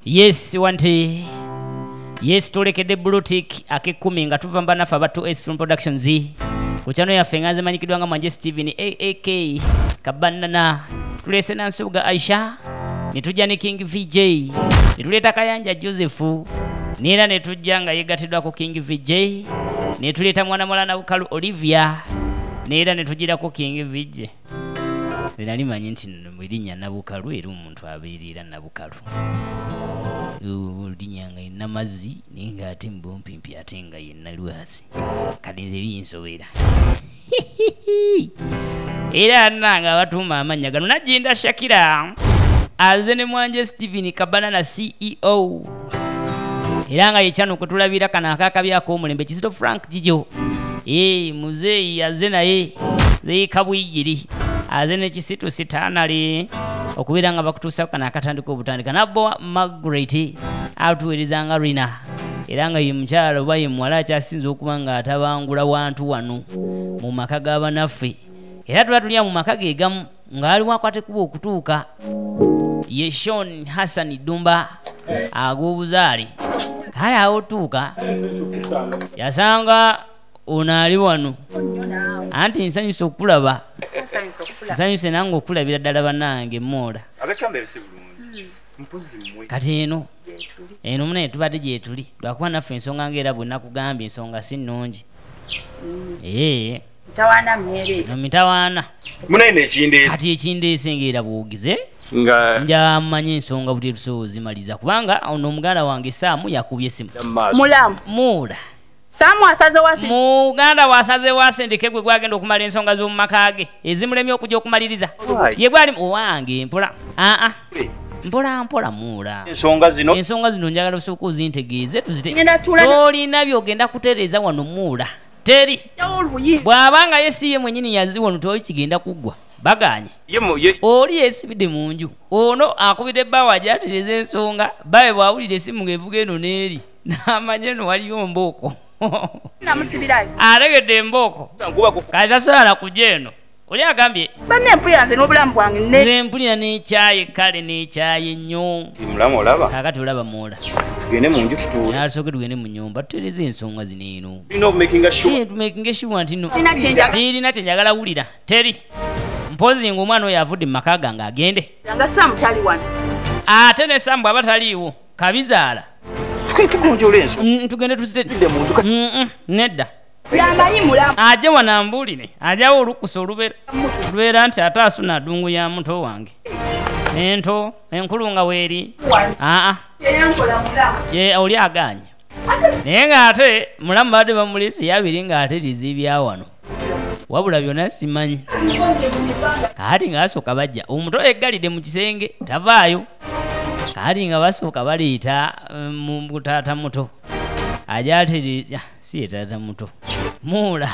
Yes, wanti yes, tulekedde Bluetick ak'ekkumi nga tuva mbanaffe aba 2S Film Productions ku channel yaffe nga nze manyikiddwa nga Mwanje Steven AAK Kabanana. Tulese Nansubuga Aisha, ne tujja ne King VJ, ne tuleeta Kayanja Joseph, neera ne tujja nga yeegatiddwako King VJ, ne tuleeta mwana muwala Nabukalu Olivia, neera ne tugirako King VJ. Nze nali manyi nti erinnya Nabukalu era omuntu abeerera Nabukalu. Linnya nga yenna mazzi naye ng'ate mbumpimpi ate nga yenna lwazi. Kati nze binsobera. Era nange abatuuma amannya gano. Najjinda Shakira aze ne Mwanje Steven Kabanana CEO. Era nga ye channel kwe tulabira kano akakabi ak'omulembe Kizito Frank Jijo. Muzeeyi aze naye Kabwigiri aze ne Kisitu Sitanale okubeera nga bakutuusa kano akatandika obutandika. Nabbo Margaret atuweereza nga Rina, era nga ye mukyala oba ye muwala akyasinze okuba nga atabangula wantu wano mu maka g'abanaffe. Era tuba tulya mu maka ge gamu ng'aliwo akwate kuba okutuuka ye Sean Hassan Dumba ag'obuzaale. Kale awo otuuka yasanga ono ali wano. Anti nsanyuse okulaba. Nsanyuse nange okulabira ddala bannange mmoola. Kati eno eno munaye tubadde gye tuli lwakuba naffe ensonga ng'era bwe nakugambye ensonga si nnungi. Mitawaana myere. No mitawaana. Munaye n'ekindeese. Kati ekindeese ng'era bw'ogize nga nja mmanye ensonga buti tusobola ozimaliza kubanga ono omuganda wange Saamu yakubye essimu. Mulamu. Muula. Saamu asaze wasi. Muganda wasaze wasendeke gwe gwagenda okumala ensonga z'omu maka ge ezimulemye okujja okumaliriza. Ye gwali owange mpola. Mpola mpola muula. Ensonga zino. Ensonga zino njagala osooke ozintegeeze tuzite. Ngenda tuula. Tolina by'ogenda kutereeza wano muula. Teri. Bw'abanga ye si ye mwennyini yazzi wano toli kigenda kuggwa. Baganye. Oli yeesibidde mu nju. Ono akubidde bba we atereeza ensonga. Bbawe bw'awulira essimu ng'evuga eno n'eri. N'amanya eno waliyo mbooko. Namusibirayo. Ategedde embooko. Kati tasobola kujja eno. Oli agambye banne mpulira nze n'obulamu bwange ne nze mpulira n'ekyayi kale n'ekyayi nnyo. Mulamu olaba? Kaakati olaba muola. Tugende mu nju tutuule. Nasooke tugende mu nnyumba tutereeze ensonga zino eno. Tulina okumakinga sure. Tumakinge sure nti nno Sirina sirina kye njagala wulira. Teri. Mpozi ng'omwana oyo avudde mu maka gange agende. Nga Saamu tali wano. Ate ne Saamu bw'aba taliiwo kabizaala. Tugonjoola ensonga. Tugende tuzite. Nedda. Yamanyi mulamu. Ajje wano ambuulire. Ajjawo olukusa olubeera. Lubeera nti ate asuna ddungu ya muto wange. Ento enkulu nga weeri. Oli agaanye. Naye ng'ate mulamu badde bamuleese yabiri ng'atereeza ebya wano. Wabula byonna simanyi. Kaati nga basooka bajja. Omuto yeggalidde mu kisenge tavaayo. Kaati nga basooka baleeta mu taata muto. Ajja atereeza si ye taata muto. Muula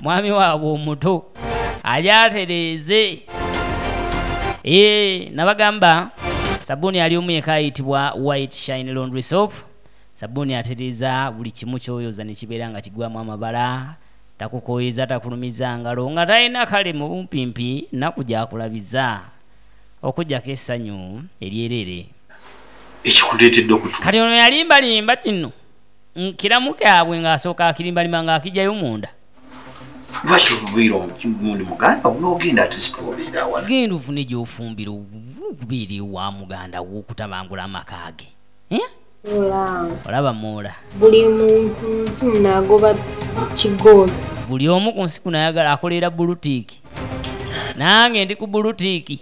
mwami waabwe omuto ajja atereeze. Nabagamba sabbuuni ali omu yekka ayitibwa White Shine Laundry Soap. Sabbuuni atereeza buli kimu ky'oyoza ne kibeera nga kigwamu amabala, takukooyeza, takulumiza ngalo, nga talina kale mu bumpimpi nnaku gy'akulabiza okuggyako essanyu eryerere. Ekikuleetedde okutuuka. Kati ono yalimbalimba kino nkiramu kyabwe ng'asooka akirimbalima ng'akijjayo munda. Lwaki ovubiira omundi muganda n'ogenda ate sitobeera awala? Genda ofune gy'ofumbira okubeera ewa muganda wo okutabangula amaka ge. Olaba Muula. Buli muntu nsi muno agoba kigoolo. Buli omu ku nsi kuno ayagala akolera bulutiiki. Nange ndi ku bulutiiki.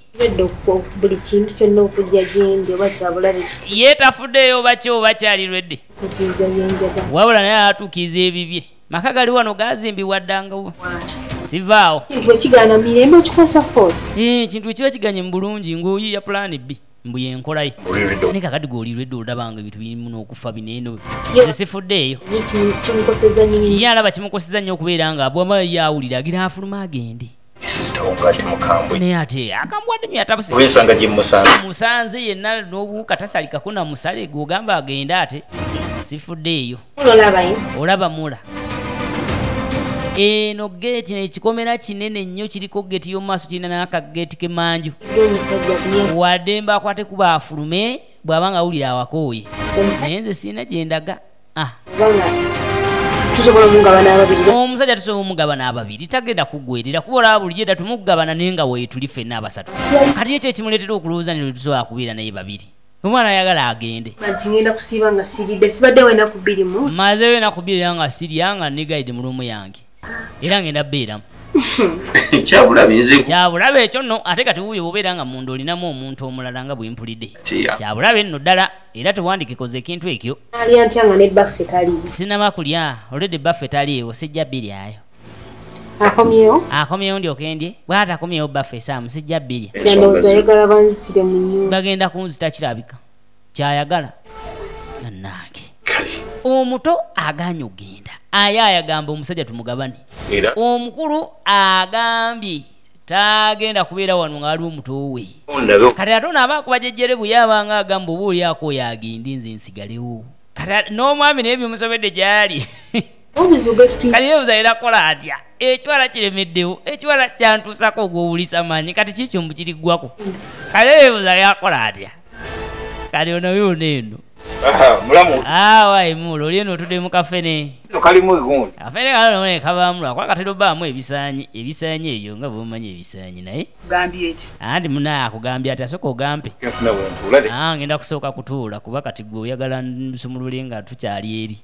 Buli kintu kyonna okujja gye ndi oba kyabulabe kiti. Ye tafuddeyo oba ki oba kyali lwedde. Kutuuza bye njagala. Wabula naye atuukiriza ebibye. Maka gali wano gaazimbibwa dda nga sivaawo. Kintu ekigaana mirembe okikozesa force. Ekintu ekiba kiganye mu bulungi ng'oyiiya pulaani B mbu y'enkola ye. Naye kaakati gw'oli lwedde olaba nga ebintu birimu n'okufa bino eno. Nze sifuddeeyo. Kimukosezza nnyo. Ye alaba kimukosezza nnyo okubeera nga bw'amala ye awulira agira afuluma agende. Naye ate akambwadde nnyo yatabuse. Wesanga gye musanze. Musanze yenna n'obuwuka tasalikako na musale gw'ogamba agende ate sifuddeeyo. Olaba Muula. Eno geeti ekikomera kinene nnyo kiriko geeti y'omu maaso kirina n'akageeti k'emmanju. Waddembe akwate kuba afulume Bw'aba nga awulira awakooye, naye nze sirina gye ndaga. Tusobola omugabana ababiri. Omusajja tusobola omugabana ababiri, tagenda kuggwerera kuba olaba bulijjo edda tumugabana naye nga weetuli ffenna abasatu. Kati ekyo ekimuleetera okulowooza nti tusobola kubeera naye babiri. Omwana ayagala agende. Nti ngenda kusiiba nga siridde, sibaddewo ennaku 2 mu. Mmazeeyo ennaku 2 era nga sirya nga negayidde mu luumu yange. Era ngenda bbeeramu. Kyabulabe nze. Kyabulabe ekyo nno, ate kati wuuyo bw'obeera nga munda olinamu omuntu omulala nga bwe mpulidde. Kyabulabe nno ddala, era tewandikikoze ekintu ekyo. Alya ntya nga ne bbaffe taliiwo? Sinnaba kulya, olwedde bbaffe taliiwo, sijja bbiryayo. Akomyewo? Akomyewo ndyoke ndye. Bw'ate akomyewo bbaffe Saamu, sijja bbirya. Ndowooza ayagala banzitire mu nnyumba. Bagenda kunzita kirabika. Ky'ayagala. Bannange. Omuto agaanye okugenda. Aye ayagamba omusajja tumugabane. Omukulu agambye tagenda kubeera wano nga waliwo omuto we. Kati ate ono aba akuba jjejjere bwe yabanga agamba oba oli akooye agende nze nsigalewo. Kati n'omwami naye bimusobedde gy'ali. Kati yeebuuza era akola atya? Ekiwala kiremeddewo, ekiwala kyantuusako ogw'obulisa maanyi, kati kikyo mbu kiriggwako. Kati yeebuuza yakola atya? Kati ono yuno eno. Mulamu. Waayi mulo, oli eno otudde mu kafene. Kalimu egundi. Kafene kano ne kabaamu lwakuba katera obbaamu ebisaanyi, ebisaanyi ebyo nga bw'omanyi ebisaanyi naye. Kugambye eki? Anti munaaye akugambye ati asooka ogampe. Nfuna we ntuula. Ngenda kusooka kutuula kuba kati gwe oyagala nsumulule nga tukyali eri.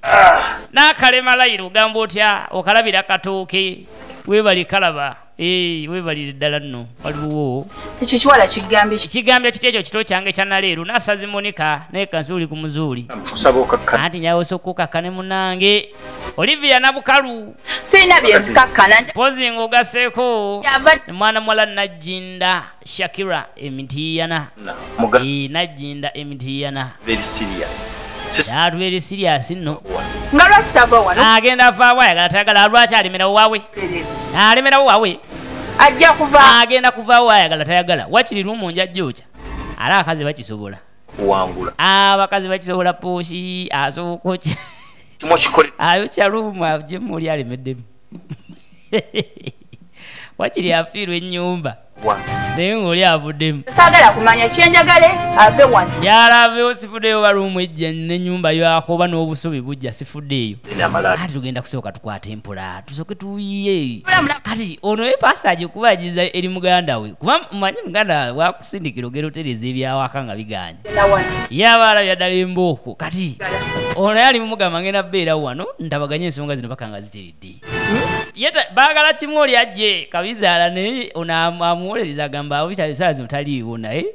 N'akalema layiro ogamba otya okalabira katooke. Weebale kalaba. Weebalire ddala nno waliwo. Ekyo kiwala kigambye ki? Kigambye kiti ekyo kito kyange kya naleero n'asazi Monica naye kansuuli ku muzuuli. Nkusaba okakkane. Anti nyawe osooka okakkane munnange. Olivia Nabukalu. Sirina bye nzikakkana. Mpozi ng'ogasseeko mwana muwala Najjinda Shakira Emitiiyana. Najjinda Emitiiyana. Very serious. Atubeere serious nno. Nga lwaki tava wano? Agenda avaawo ayagala tayagala lwaki alemerawo waawe? Alemerawo waawe. Ajja kuva. Agenda kuvaawo ayagala tayagala. Wakiri lumu nja jjokya. Ala akazi bakisobola. Kuwangula. Abakazi bakisobola poosi asooka okya. Ayokya lumu ajjemu oli alemeddemu. Wakiri afiirwa ennyumba. Naye ng'oli avuddemu. Saagala kumanya kye njagala ave wano. Yalaveewo sifuddeeyo oba lumu ejja n'ennyumba yakoba n'obusubi bujja sifuddeeyo. Ate tugenda kusooka tukwate mpola tusooke tuyiye. Kati ono ye paasa agikubagiza eri muganda we kuba mmanyi muganda we wakusindikira ogenda otereeza ebyawaka nga bigaanye. Ye aba alabya ddala embooko. Kati ono ye ali mumugamba ngenda bbeera wano ntabaganye ensonga zino paka nga ziteredde. Ye baagala kimu oli ajje kabizaala naye ono amuwolereza agamba awisa essaawa zino taliiwo naye.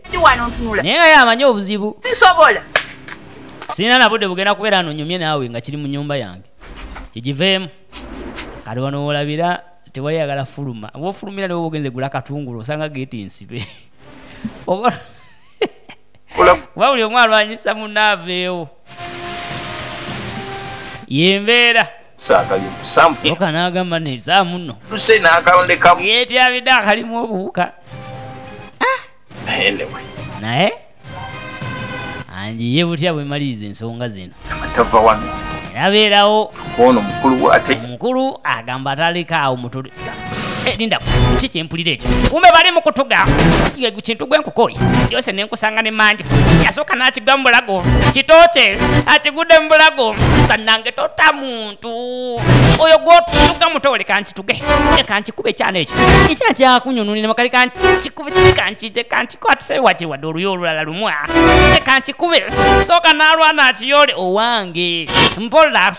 Naye nga ye amanyi obuzibu. Sisobola. Sirina na budde bugenda kubeera wano nnyumye naawe nga kiri mu nnyumba yange. Kigiveemu. Kati wano w'olabira tewali ayagala fuluma. W'ofulumira ne bw'oba ogenze gula katungulu osanga geeti nsibe. Oba kuba buli omu alwanyisa munne aveewo. Ye mbeera. Oka n'agamba nti saamu nno. Yeetyabidde akalimu obuwuka. Naye angiye butya bwe mmaliriza ensonga zino. Erabeerawo. Omukulu agamba ataleka awo mutole. Linda, ki kye mpulira ekyo? Kumbe bali mu kutuga. Kintu gwe nkukooye. Yose ne nkusanga ne manju. Yasooka n'akigwa mu bulago. Kitooke akigudde mu bulago. Bannange tota muntu. Oyo gw'otuga muto leka nkituge. Leka nkikube ekyana ekyo. Ekyana kyakunyunulira kale kankikube kankije kankikwatise wakiri wadde oluyi olulala lumu. Leka nkikube. Sooka n'alwana akiyole owange. Mpola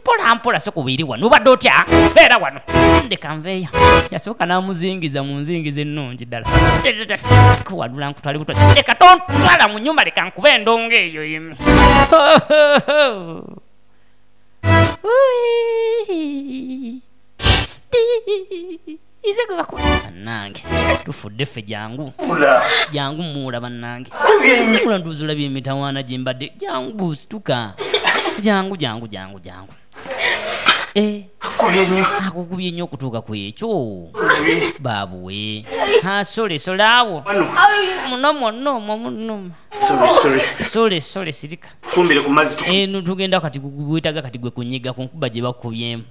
mpola mpola sooka wano. Obadde otya? Beera wano. Ndeka nveeyo. Yasooka n'amuzingiza mu nzingiza ennungi ddala. Kuwadula nkutwale butwa. Leka tontwala mu nnyumba leka nkube endongo eyo emu. Bannange tufudde ffe jangu. Jangu muula bannange. Muula ndowooza olabye emitawaana gye mbadde. Jangu situka. Jangu jangu jangu jangu. Akukubye nnyo okutuuka ku ekyo. Baabuwe. Sole sole awo. Muno muno muno. Sole sole sirika. Eno tugenda kati gwetaaga kati gwe kunyiga ku nkuba gye bakubyemu.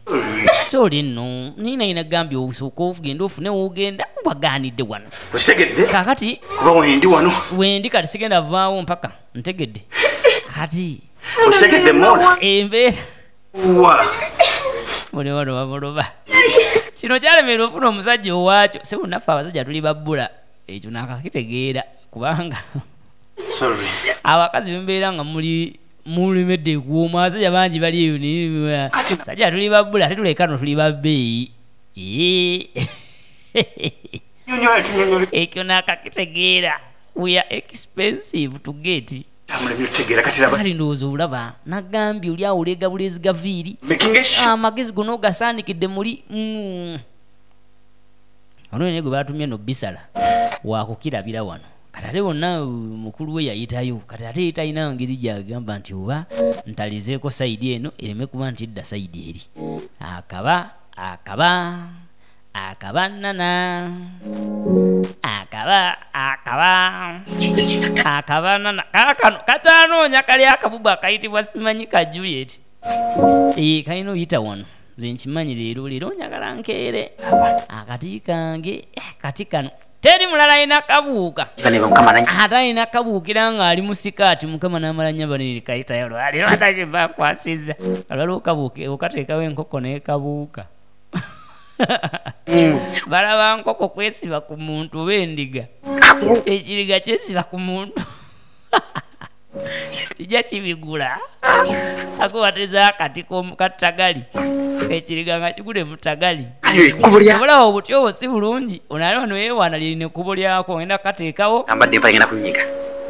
Sole nno nina nagambye osooka ogenda ofune w'ogenda Waganidde wano. Okitegedde? Kakati kuba wendi wano. Wendi kati sigenda vaawo mpaka ntegedde. Kati okitegedde mona. Embeera. Wa. Muli wano wabuluba. Kino kyalemerera ofuna omusajja owaakyo. Sebo naffe abasajja tuli babbula. Ekyo nakakitegeera kubanga sorry. Abakazi bembeera nga muli mulimedde kuwoma abasajja bangi bali eyo naye sajja tuli babbula ate tuleka no tuli babbeeyi. Ekyo nakakitegeera. We are expensive to get. Kati ndowooza olaba nagambye oli awo oleega buleezi gaviiri amagezi gonna ogasaanikidde muli. Ono naye gwe baatumye no bisala wakukirabira wano. Kati ate bonna mukulu we yayitayo. Kati ate talina ngeri gy'agamba nti oba ntalizeeko sayidi eno ereme kuba nti edda sayidi eri. Akaba akaba akaba nana akaba akaba akaba nana kakano katanoonya kali akabubu akayitibwa simanyi ka Juliet. Kalina oyita wano. Nze nkimanyi leero leero njagala nkeere akati kange kati kano teri mulala alina kabuuka ate alina kabuukira ng'ali mu sikaati. Mukama n'amala nnyo banene kayitayo lwaliro atake bakwasizza alwaliwo kabuuka okateekawo enkoko n'ekabuuka. Balaba nkoko kwesiba ku muntu oba endiga. Ekiriga kyesiba ku muntu kijja kibigula akuwateza akati kattagali ekiriga nga kigule mu ttagali. Obulaba obuti obwo si bulungi. Ono ali wano yeewaana lirina ekkubo lyako ngenda kukateekawo. Ambadde empale ngenda kunyiga.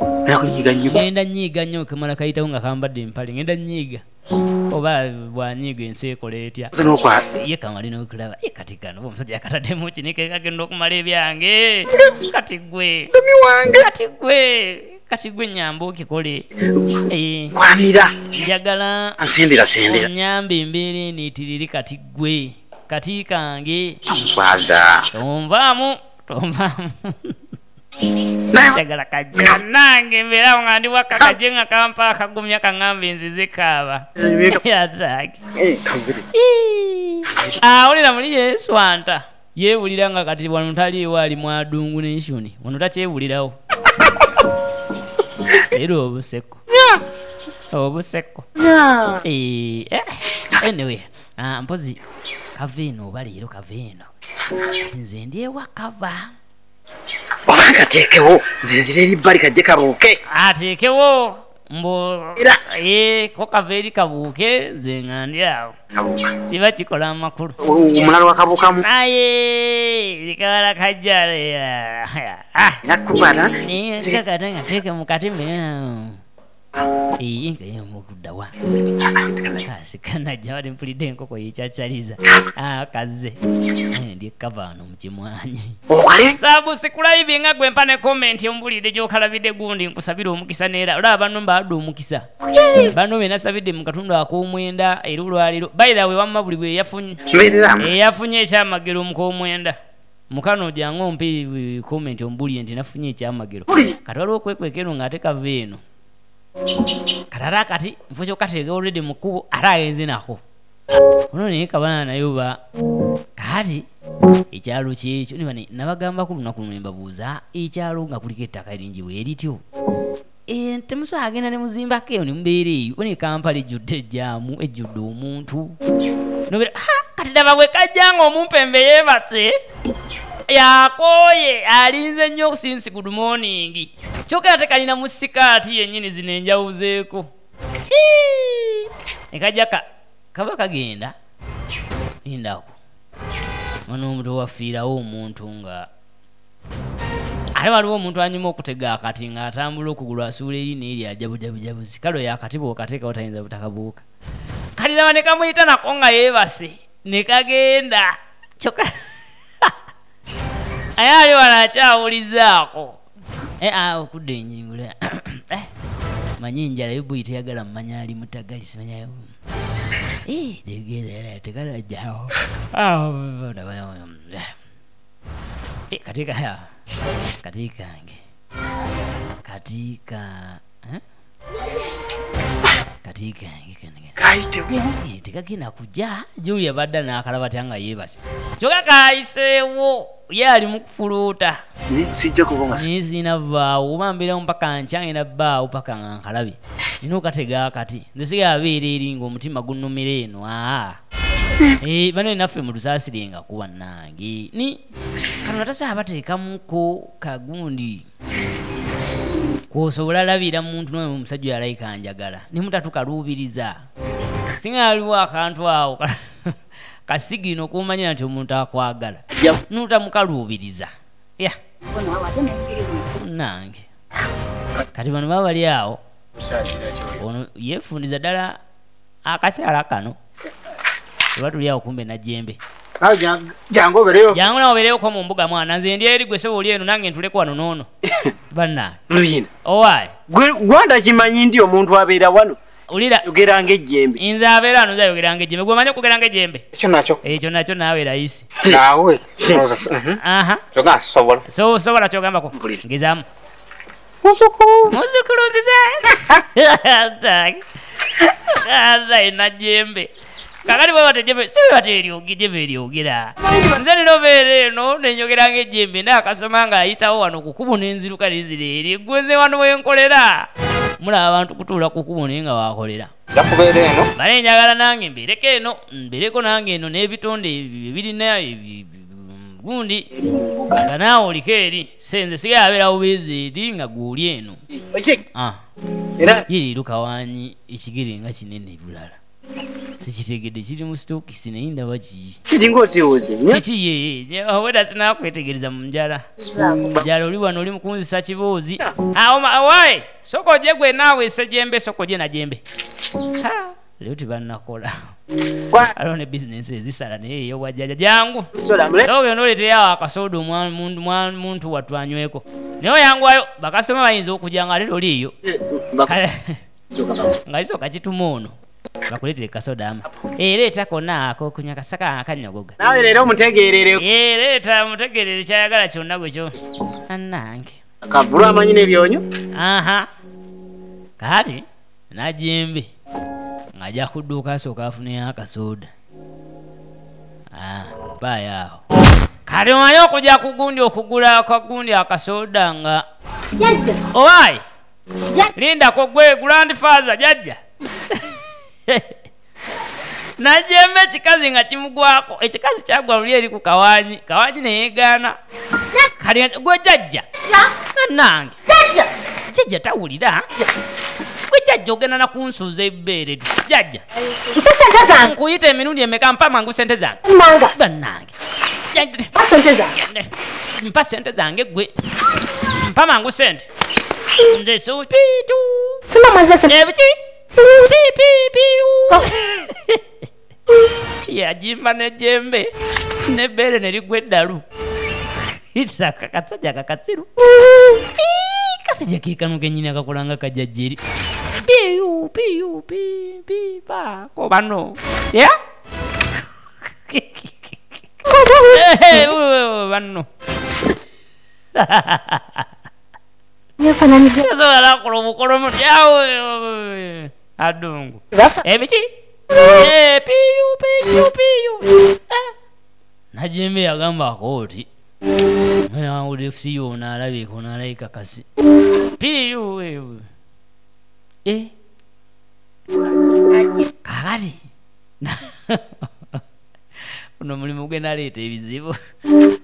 Ngenda kunyiga nnyo. Ngenda nnyiga nnyo kamala kayitawo nga kambadde empale ngenda nnyiga. Oba bwanyiga ensi ekola etya. Ye kamali n'okulaba ye kati kano oba omusajja akataddemu kinike kagenda okumala ebyange. Kati gwe. Kati gwe. Kati gwe nnyamba okikole. Kwanira. Njagala ansendera sendera. Nnyamba embeera eno etiriri kati gwe. Kati kange. Tonzwaza. Tonvaamu. Tonvaamu. Njagala kajja nange mbeerawo nga ndi waka kajje nga kampa akagumya kaŋŋambe nzize kaaba. Yataake. Awulira muli yeeswanta. Yeewulira nga kati wano taliiwo ali mu Adungu Nation. Wano takyewulirawo. Era obuseko. Obuseko. Anyway, mpozi kava eno oba leero kava eno. Kati nze ndi ewa kava. Oba nkateekewo nze nzire eri bbali kajje kabuuke. Ateekewo mbu ko kava eri kabuuke nze nga ndi awo. Kabuuka. Kiba kikola amakulu. Omulalo wakabuukamu. Aye likawala kajja. Nakukwata. Nkakata nga nteeke mu katimbe. Nga ye omukuddawa. Kasikanajja bali mpulidde enkoko yeekyacaliza. Kazze. Ndi kava wano mu kimwanyi. Sabusikulayibi nga gwe mpa ne comment ombulidde gy'okalabidde gundi nkusabira omukisa neera. Olaba banno mbawadde omukisa. Banno be nasabidde mu katundu ak'omwenda era olwaleero. By the way wamma buli gwe eyafunye ekyamagero mu k'omwenda. Mukano jangu ompe comment ombulire nti nafunye ekyamagero. Kati waliwo okwekweka eno ng'ate kava eno. Katara kati nfo kyokkateeka already mu kkubo ate agenze nako. Ono naye kabana naye oba kati ekyalo kyekyo ne nabagambako olunaku luno ne mbabuuza ekyalo nga kuliko ettaka eringi bwe lityo. Temusobola agenda ne muzimbako eyo ne mubeera eyo. One Kampala ejjudde ejjaamu ejjudde omuntu. Nobeera kati ddaba bwe kajja ng'omumpembe yeebatse yakooye alinze nnyo since good morning. Kyokka ate kalina mu sikaati yennyini zino enjawuzeeko. Ne kajja kaba kagenda lindako. Wano omuntu wafiirawo omuntu nga ate waliwo omuntu anyuma okutega akati ng'atambula okugulu asuula eri n'eri ajabujabujabuzi. Kale oyo akati bw'okateekawo tayinza butakabuuka. Kati laba ne kamuyita nako nga yeebase ne kagenda. Kyokka aye ali wano akyawulizaako. Okudda ennyingo manyi enjala yo boyi teyagala mmanya ali mutagali simanya. Tekalajjawo. Katika kati kange katika kati kange Ayitewo. Tekagenda kujja. Julia badda n'akalaba atya nga yeebase. Kyokka kayiseewo ye ali mu kufuluuta. Sijja kuba nga naye sirina vaawo oba mbeerawo mpaka nkya ngenda bbaawo paka nga nkalabye. Nina okatega akati. Nze sigala abeera eri ng'omutima gunnumira eno. Bano naffe mutusaasirenga kuba nange. Ni Katonda tasobola bateekamuko kagundi kwosobola labira muntu n'oyo omusajja oyo alayika njagala. Ne mutatukaluubiriza. Singa aliwo akantu awo kasigino kumanyira nti omuntu akwagala. N'otamukaluubiriza. Ya. Nange. Kati bano baba bali awo. Ono yeefundiza ddala akakyala kano. Tuba tuli awo kumbe Najjembe. Jangu obeereyo. Jangu nawe obeereyoko mu mbuga mwana. Nze ndi eri gwe ssebo oli eno nange ntuleko wano n'ono. Bannange. Luyina. Owaaye. Gwe ndakimanyi nti omuntu abeera wano. Ulira. Yogera ng'ejjembe. Nze abeera wano nze ayogera ng'ejjembe. Gwe omanyi okwogera ng'ejjembe? Ekyo nakyo. Ekyo nakyo naawe layisi. Naawe. Aha. Kyokka nsobola. So osobola ky'ogambako. Ngezaamu. Muzzukulu. Muzzukulu nzize. Ayi Najjembe. Kakati bwe batejjembe, si bwe bateeryogera eryogera. Nze nina obeera eno ne njogera ng'ejjembe naakasoma ng'ayitawo wano ku kkubo ne nziruka nzira eri. Ggwe nze wano we nkolera. Mulaba abantu kutuula ku kkubo naye nga waakolera. Nja kubeera eno. Bale njagala nange mbeereko eno, mbeereko nange eno n'ebitonde ebirina gundi. Nga naawe oliko eri. Nze sigala abeera bubeezi eri nga ggwe oli eno. Ye leero kawaanyi ekigere nga kinene bulala. Sikitegedde kiri mu sitookisi naye ndaba kiki. Kiri ng'okiwuze. Kiki ye obwedda sinakwetegereza mu njala. Njala oli wano oli mu kunzisa kibuuzi. Awo waaye sooka ojje gwe naawe Ssejjembe sooka ojje Najjembe. Leero tebannakola. Aliwo ne bizinensi ezisala naye ey'obwajjajja jangu. Sooka ogende oleeteyo awo akasoda muntu wattu anyweko. Naye oyanguwayo bakasitoma bayinza okujja nga ate toliiyo. Nga kisooka kituma ono. Bakuleetere kasoda ama. Leeta konna ak'okunywa kasaka akanyogoga. Naawe leero omutegeerere. Leeta mutegeerere ky'ayagala kyonna gwe kyo. Annange. Kavulu amanyi n'ebyonyo? Aha. Kaati Najjembe ng'ajja ku dduuka asooka afuneyo akasoda. Mpaayo awo. Kati omanyi okujja ku gundi okugula akagundi akasoda nga. Jjajja. Owaaye. Lindako gwe grandfather jjajja. Najjembe ekikazi nga kimugwako. Ekikazi kyagwa luli eri ku kawaanyi. Kawaanyi ne yeegaana. Kati gwe jjajja. Bannange. Jjajja. Jjajja tawulira. Gwe jjajja ogenda na kunsuuza ebbeere. Jjajja. Mpa ssente zange. Nkuyita emirundi emeka mpa mangu ssente zange. Manga. Bannange. Mpa ssente zange. Mpa ssente zange gwe. Mpa mangu ssente. Nze so pitu. Simama nze. Ebiki? Pi pi pi. Yagimba n'ejjembe n'ebbeere ne ligwa eddalu. Itaka kasajja kakasiru. Kasajja ke kano kennyini akakola nga kajjajja eri. Piyu piyu pi pi pa ko bano. Ya? Bano. Tasobola kukola obukolo muti awo adungu. Ebiki? Piyu piyu piyu. Najjembe yagamba kooti. Mwawulire si yoona alabika ono alayika kasi. Piyu. Kaakati Ono mulimu gwe naleeta ebizibu.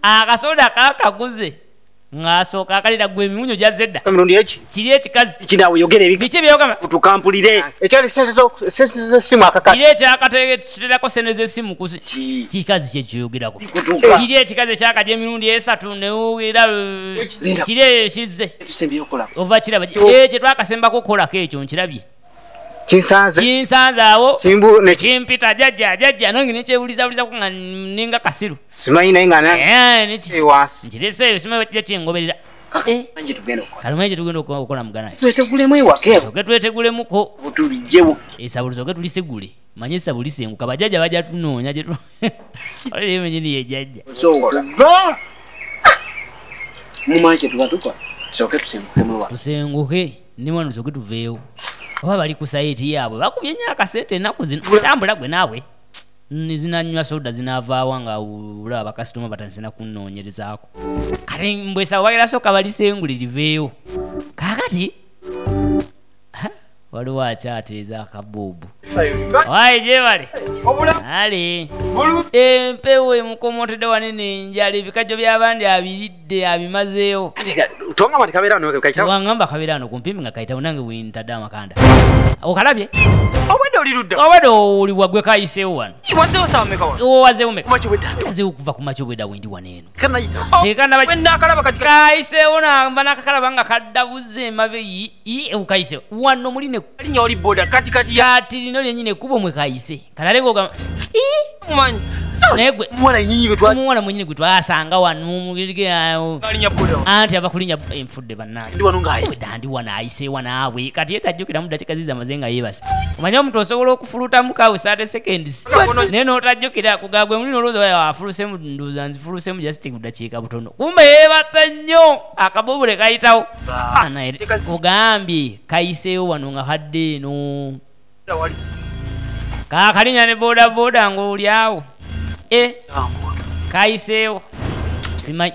Akasoda kaakaguze. Ng'asooka akalira gwe emiwunyo gyazze dda. Emirundi eki? Kiri ekikazi. Kinaawe yogera ebi. Biki by'ogamba? Tukampulire. Ekyali ssente z'essimu akakadde. Kiri ekyakateekerako ssente z'essimu ku kikazi kye kyogerako. Kiri ekikazi ekyakajja emirundi esatu ne era kiri ekizze. Tusembyeyo okukolako. Ova kiraba. Kye twakasembako okukolako ekyo nkirabye. Kinsanze. Kinsanze awo. Kimbu ne kimpita jajja jajja nange nekyebulizabuliza nga ninga kasiru. Simanyi naye nga nange. Wansi. Nkirese ebyo simanyi kijja kingoberera. Mangi tugenda okukola. Kale mangi tugenda okukola mugana. Twetegulemu ewaka ewo. Soke twetegulemuko. Tulijjewo. Essabo tusooke tulisigule. Manye essabo lisenguka bajjajja bajja tunoonya gye Oli mwennyini ye jjajja. Osobola. Ba! Mumanyi kye tuba tukola. Tusooke tusengukemu wano. Tusenguke ne wano tusooke tuveewo. Oba bali ku sayiti yaabwe bakubye nnyo akasente ennaku zino. Tambula gwe naawe. Zinanywa soda zinaavaawa nga olaba bakasitoma batandise na kunnoonyerezaako. Kale mbwesa bagera sooka balisengule liveeyo. Kaakati waliwo akyateeza akabuubu. Wayi gyebale. Ale. Empewo emukomotedde wanene enjala ebikajjo by'abandi abiridde abimazeewo. Tongamba nti kabeera wano kayitawo. Wangamba kabeera wano kumpimbi nga kayitawo nange wentadde amakanda. Okalabye? Obwedde oli ludda. Obwedde oli wagwe kayiseewo wano. Wazeewo ssaawa mmeka wano? Wazeewo mmeka? Wazeewo kuva ku makya obwedda wendi wano eno. Nakalaba kati kayiseewo namba nakakalaba nga kaddabuze emabe kayiseewo. Wano muli ne linnya oli boda kati kati ya kati lino lyennyini ekkubo mwe kayise. Kalale gogamba mumanyi. Naye gwe omuwala mwennyini gwe twasanga wano anti ava kulinnya enfudde bannange. Ndi wano ayise wano awe. Kati ye tajjukiramu ddakiika ziizo amaze nga yeebase. Omanyi omuntu osobola okufulutamu kaawe 30 seconds. Naye n'otajjukira kugagwe muli n'olowooza afulusemu ndowooza nzifulusemu just ku ddakiika butono. Kumbe yeebase nnyo akabubu ne kayitawo. Ogambye kayiseewo wano nga kadde eno. Kaakalinya ne boda boda ng'oli awo. Kayiseewo. Simanyi.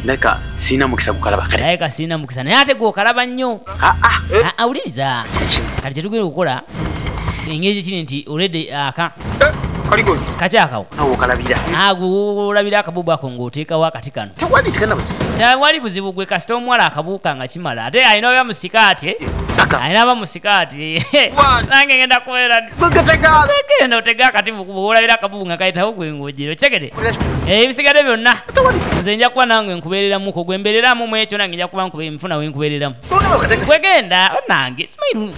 Ndabika sirina mukisa gukalaba kati. Ndabika sirina mukisa naye ate gw'okalaba nnyo. Awuliriza. Kati kye tugenda okukola engeri kiri nti already aka. Kakyakawo. Okalabira. Gwe olabira akabubu ako ng'oteekawo akati kano. Tewali buzibu gwe kasita omuwala akabuuka nga kimala. Ate alina oba mu sikaati. Alina aba mu sikaati. Nange ngenda kubeera. Genda otege akati olabira akabubu nga kayitawo gwe ng'ogira. Okitegedde? Ebisigadde byonna. Nze nja kuba nange nkubeereramuko gwe mbeereramu mu ekyo nange nja kuba nfuna we nkubeereramu. Gwe genda nange.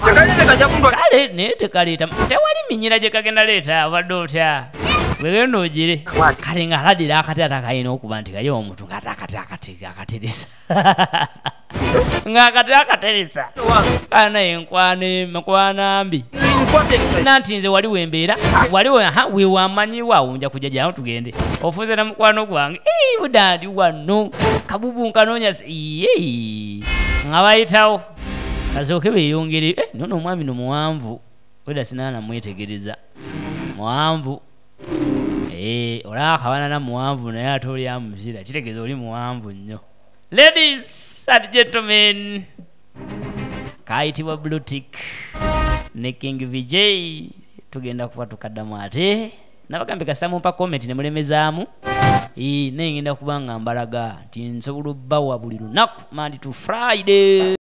Kale naye tekaleeta. Tewali minyira gye kagenda leeta obadde otya. Gwe ogire. Kale nga aladdira akati ate akalina okuba nti kaye omuntu ng'ate akati akateresa. Ng'akati akateresa. Kale naye nkwana mbi. Nanti nze wali wembeera wali we wamanyiwo awo nja kujja jangu tugende. Ofuze na mukwano gwange. Budandi wano. Kabubu nkanoonya nga bayitawo. Kasooke beeyongere. Nono omwami no muwanvu. Wedda sinaana mwetegereza. Muwanvu. Olaba akabanana muwanvu naye ate oli amuzira. Kitegeeza oli muwanvu nnyo. Ladies and gentlemen, kayitibwa Blue Tick ne King VJ. Tugenda kuba tukaddamu ate. Nabagambye kasita mumpa comment ne mulemezaamu. Naye ngenda kuba nga mbalaga nti nsobola obbawa buli lunaku Monday to Friday.